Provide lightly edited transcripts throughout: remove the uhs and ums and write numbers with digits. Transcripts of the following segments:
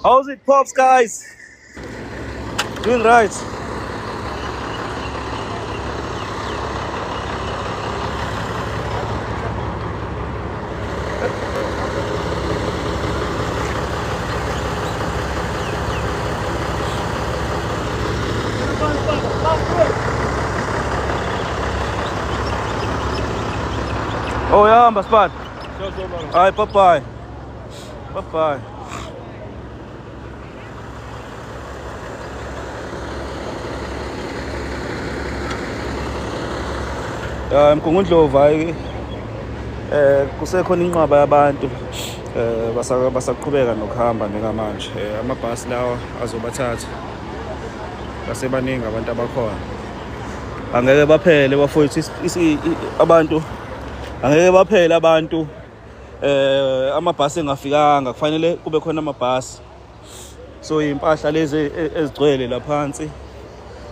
How's it pops guys? Doing right. Oh yeah, spot. All right, bye bye. Bye bye. Ya eMgungundlovu hayi kusekhona inqwaba yabantu basaqhubeka nokuhamba njengamanje. Amabhasi lawa azobathatha. Basebaningi abantu abakhona. Angeke baphele bafowethu abantu angeke baphele abantu amabhasi engafikanga kufanele kube khona amabhasi. So impahla lezi ezigcwele laphansi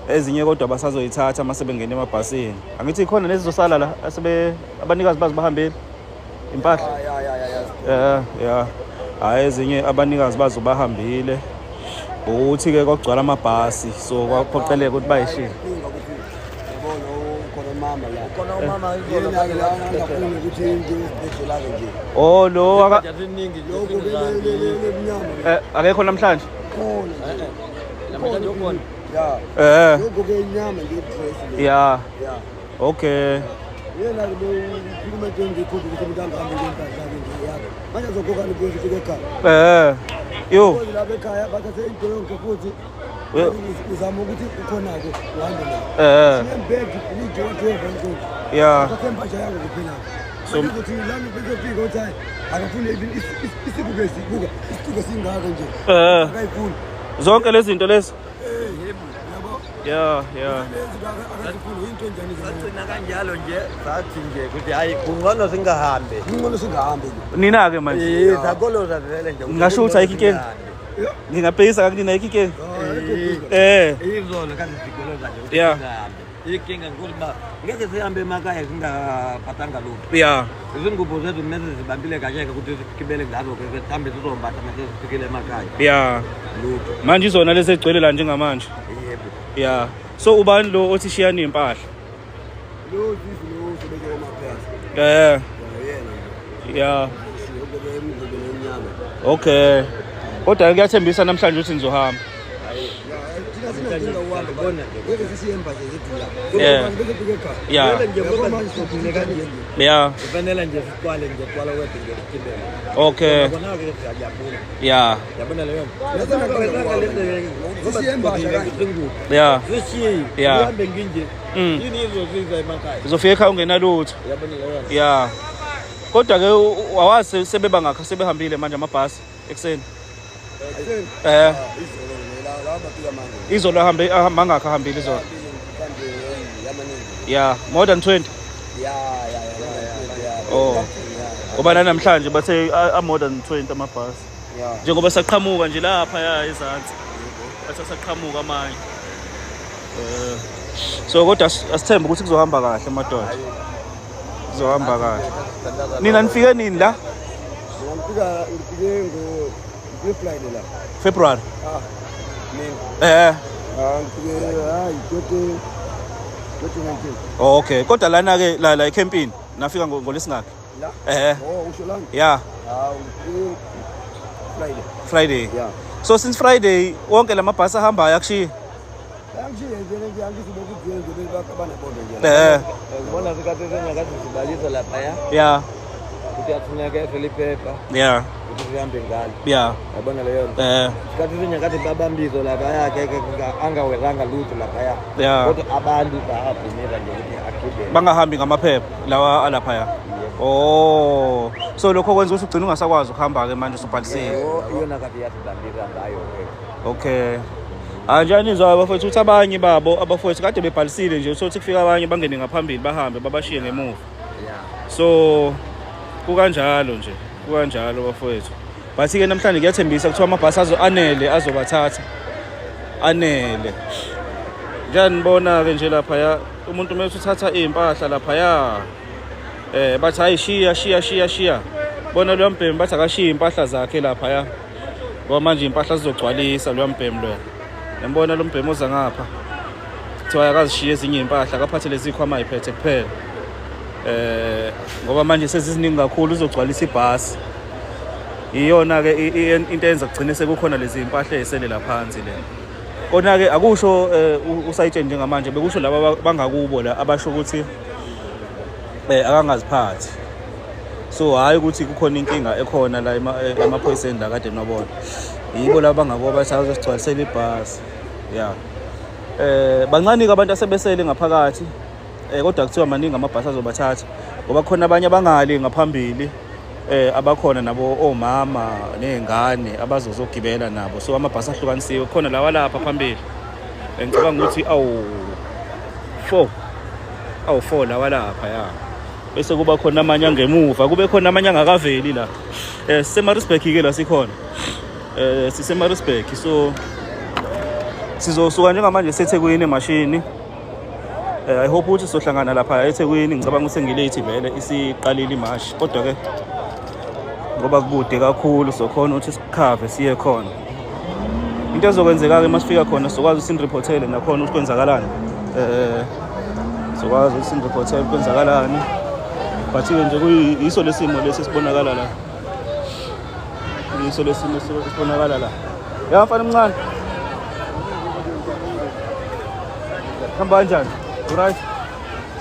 ezinye kodwa basazoyithatha uma sebengena emabhasini. Angithi khona nezizosala la asebe abanikazi bazo bahambile impahla. Yeah, yeah. Hayi ezinye abanikazi bazo bahambile. Ukuthi ke kwagcwala amabhasi so kwaphoqeleka ukuthi bayishiye. Oh lo aka akekho namhlanje. Eh. Yeah. Okay. Yena ke ukhuluma into engekho ukuthi umuntu angahambi ngempahla yakhe nje yakhe. Manje azokhokha ukuthi ufike ekhaya. Yo. Lapha ekhaya bathathe into yonke futhi uzama ukuthi ukhona-ke uhambe nayo. Sinembhegi lijodwa. Yeah. Bathathe impahla yakho kuphela. So ukuthi lami bese fika uthi hayi akafuni even isibuke sibuka isituko singaka nje. Akayifuni. Zonke lezi zinto lezi. Yebo. Yabo. Yeah, yeah. Sagcina kanjalo nje sathi nje ukuthi hayi kungcono singahambi. Kungcono singahambi. Nina ke manje. Eh sakoloza vele nje. Ngingasho ukuthi ayikho inkinga. Ngingabhekisa kakunina ayikho inkinga. Izolo kade sigoloza nje ukuthi singahambi. Inkinga nkulu ba ngeke sihambe emakhaya singaphathanga lutho. Yeah. Izingubo zethu kumele zibambile kahle ukuthi sigibele ngazo ke sihambe sizombatha mase sifikile emakhaya. Yeah. Lutho. Manje izona lezi egcwele la njengamanje. Yebo. Yeah. So ubani lo othi shiyani impahla? Lo sisi lo usebenza emaphasi. Yeah. Yeah. Okay. Kodwa kuyathembisa namhlanje ukuthi nizohamba. Yeah. Yeah. Yeah. Kufanele nje siqale nje qala kwethu nje sigibele. Okay. Kona ke siyajabula. Yeah. Yabona leyo. Yeah. Yeah. Uhambe nginje. Yini izosiza emakhaya? Uzofika ekhaya ungenalutho. Yabona leyo. Yeah. Kodwa ke awazi sebebangakho sebehambile manje amabhasi ekuseni. Izolo ahambe mangakho ahambile izolo. Yeah, more than 20. Yeah. Oh. Ngoba namhlanje bathe more than 20 amabhasi. Njengoba saqhamuka nje lapha ya ezansi. Bathe saqhamuka amanye. So kodwa asithembe ukuthi kuzohamba kahle madoda. Kuzohamba kahle. Nina nifike nini la? Ngifika ngifike ngo Friday la. February. Ah. Nini? Ngifike hayi 2019. Oh, okay. Kodwa lana ke la ecampini nafika ngolesingakhi? La. Oh, usho lana? Yeah. Ah, Friday. Friday. Yeah. So since Friday wonke lamabhasi ahambayo akushiya. Angishiye nje nje angithi lokhu nje banebondo nje. Ngibona sikhathi senyakathi sibalisa lapha ya. Yeah. Ukuthi afuneke seliphepha. Yeah. Ukuthi sihambe ngalo. Yeah. Yabona leyo nto. Sikhathi senyakathi babambizo lapha ya ke angawelanga lutho lapha ya. Yeah. Kodwa abantu bayavumela nje ukuthi agibele. Bangahambi ngamaphepha lawa alapha ya. Oh. So lokho kwenza ukuthi ugcine ungasakwazi ukuhamba ke manje usubhalisile. Iyona kade yasibambisa ngayo ke. Okay. Anjani izwa abafowethu ukuthi abanye babo abafowethu kade bebhalisile nje usothi kufika abanye bangene ngaphambili bahambe babashiye ngemuva. So kukanjalo nje, kukanjalo bafowethu. But ke namhlanje kuyathembisa kuthiwa amabhasi azo anele azobathatha. Anele. Njani nibona ke nje lapha ya umuntu uma uthatha izimpahla lapha ya bathi hayi shiya shiya shiya shiya. Bona lo mbhemi bathi akashiye impahla zakhe lapha ya. Ngoba manje impahla zizogcwalisa loya mbhemu loya. Yambona lo mbhemu oza ngapha. Kuthiwa akazishiye ezinye iy'mpahla akaphathe lezi khwama ayiphethe kuphela. Ngoba manje seziziningi kakhulu uzogcwalisa ibhasi. Iyona ke into eyenza kugcine sekukhona lezi mpahla ezisele la phansi le. Kona ke akusho usayitsheni njengamanje bekusho laba bangakubo la abasho ukuthi akangaziphathi. So hayi ukuthi kukhona inkinga ekhona la emaphoyiseni la kade nobona. Yibo laba bangakubo bathi azosigcwalisela ibhasi. Yeah. Bancane ke abantu asebesele ngaphakathi. Kodwa kuthiwa maningi amabhasi azobathatha ngoba khona abanye abangali ngaphambili abakhona nabo omama nezingane abazozogibela nabo. So amabhasi ahlukanisiwe, khona lawa lapha phambili. Ngicabanga ukuthi awu 4 awu 4 lawa lapha ya. Bese kuba khona amanye angemuva, kube khona amanye angakaveli la. SiseMaritzburg ke la sikhona. SiseMaritzburg, so sizosuka njengamanje seThekwini emashini. I hope ukuthi sizohlangana lapha eThekwini. Ngicabanga ukuthi sengilate vele, isiqalile imashi, kodwa ke ngoba kukude kakhulu sokhona ukuthi sikhave siye khona. Into ezokwenzeka ke masifika khona sizokwazi ukuthi sinireport-ele nakhona ukuthi kwenzakalani. Sizokwazi ukuthi sinireport-ele kwenzakalani. But ke nje kuyiso lesimo lesi esibonakala la. Yiso lesimo esibonakala la. Ya mfana omncane. Hamba kanjani? Right?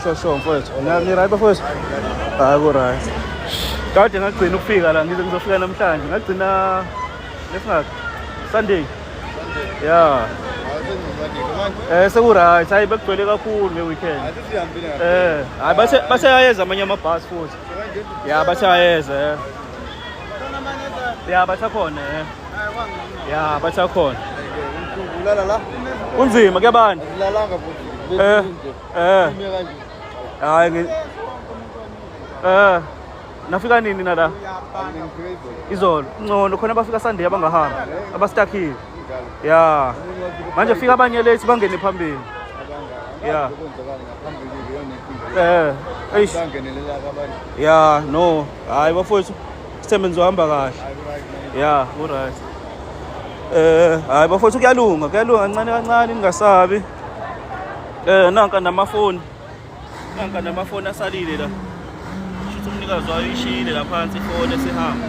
Sure sure mfowethu. Ni right bafowethu? Hayi ku right. Kade ngagcina ukufika la, ngize ngizofika namhlanje. Ngagcina lesingaka Sunday. Yeah. Seku right. Hayi bekugcwele kakhulu nge weekend. Hayi bathe ayeza amanye amabhasi futhi. Yeah, bathe ayeza. Yeah, bathe khona. Yeah, bathe khona. Ulala la? Kunzima kuyabanda. Ulalanga futhi. Hayi nafika nini nala? Izolo. Ngcono khona abafika Sunday abangahamba, abastakhile. Yeah. Manje fika abanye late bangene phambili. Yeah. Eish. Yeah, no. Hayi bafowethu, sithembe nizohamba kahle. Yeah, ku right. Hayi bafowethu kuyalunga, kuyalunga kancane kancane ningasabi. Nanka namafoni. Nanka namafoni asalile la. Shuthi umnikazi wayo ishiyile la phansi ifoni esihamba.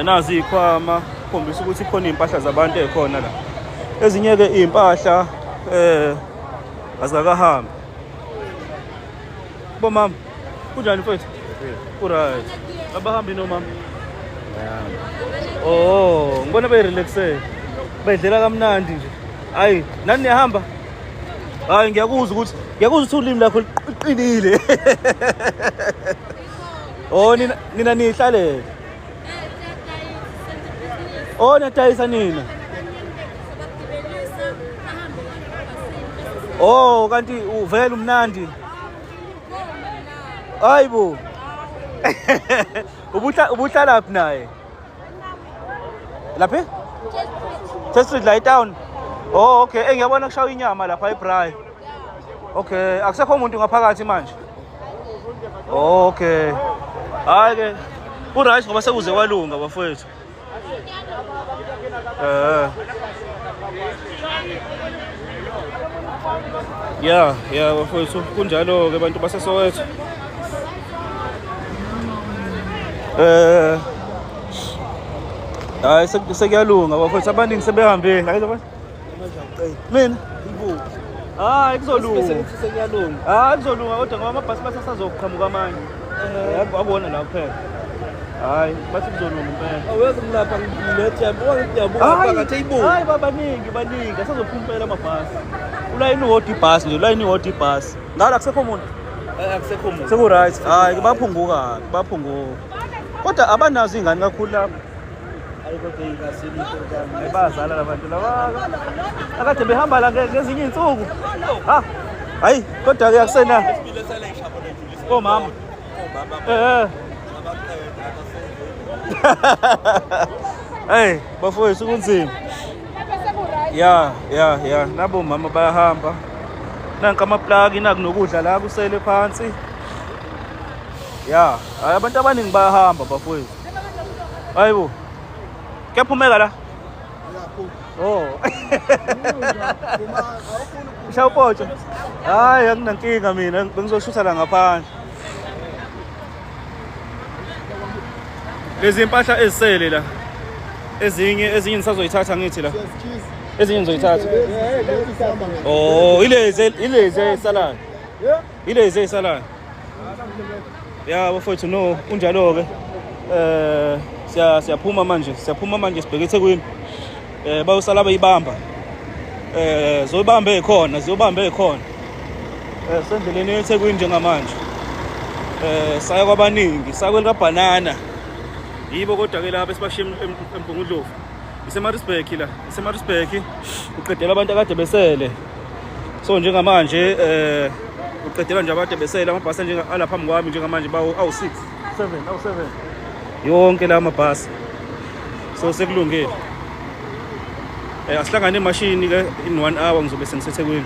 Nazi ikhwama khombisa ukuthi khona impahla zabantu ezikhona la. Ezinye ke impahla azikakahambi. Bo mama, kunjani mfethu? Ku right. Abahambi no mama? Oh, ngibona be relaxe. Bedlela kamnandi nje. Hayi, nani niyahamba? Hayi ngiyakuzwa ukuthi ulimi lakho liqinile. Oh nina nihlalele. Oh niyadayisa nina. Oh kanti uvela umnandi. Hayibo. Ubuhlala phi naye? Laphi? Church Street la etown. Oh okay, ngiyabona kushaya inyama lapha eBraai. Okay, akusekho umuntu ngaphakathi manje. Oh okay. Hayi ke. Ku right ngoba sekuze kwalunga bafowethu. Yeah, yeah bafowethu kunjalo ke bantu baseSoweto. Hayi sekuyalunga bafowethu, abaningi sebehambile. Hayi bafowethu. Mina hayi kuzolunga. Hayi kuzolunga kodwa ngoba amabhasi bathi asazoqhamuka amanye. Akuwona la kuphela. Hayi bathi kuzolunga impela. Awuyazi ngilapha ngilethe ngiyabuka phakathi ayibo. Hayi babaningi baningi asazophuma impela amabhasi. Ulayini uwodwa ibhasi nje, ulayini uwodwa ibhasi. Ngala akusekho umuntu. Akusekho umuntu. Seku right. Hayi baphunguka, baphunguka. Kodwa abanazo ingane kakhulu lapha. Bayazala labantu laba. Akade behamba la ngezinye izinsuku. Ha. Hayi kodwa ke akusena. Omama. Hey, bafowethu kunzima. Yeah, yeah, yeah. Nabo mama bayahamba. Nanka amaplaki naku nokudla la kusele phansi. Yeah, hayi abantu abaningi bayahamba bafowethu. Hayibo. Kuyaphumeka la. Oh. Shaya upotsho. Hayi anginankinga mina bengizoshutha la ngaphandle. Lezi impahla ezisele la. Ezinye ezinye nisazoyithatha ngithi la. Ezinye nizoyithatha. Oh, ilezi ilezi ezisalayo. Ilezi ezisalayo. Ya bafowethu no kunjalo ke. Eh siya siyaphuma manje, siyaphuma manje sibheke eThekwini. Eh bayosala beyibamba. Eh zoyibamba ekhona, ziyobamba ekhona. Eh sendleleni eThekwini njengamanje. Eh saya kwabaningi, saya kwelika banana. Yibo kodwa ke laba esibashiye eMgungundlovu. IseMaritzburg la, iseMaritzburg uqedela abantu akade besele. So njengamanje eh uqedela nje abantu besele amabhasi njenga ala phambi kwami njengamanje bawo awu 6 7 awu 7 yonke la mabhasi. So sekulungile. Eh asihlangane emashini ke in 1 hour ngizobe sengiseThekwini.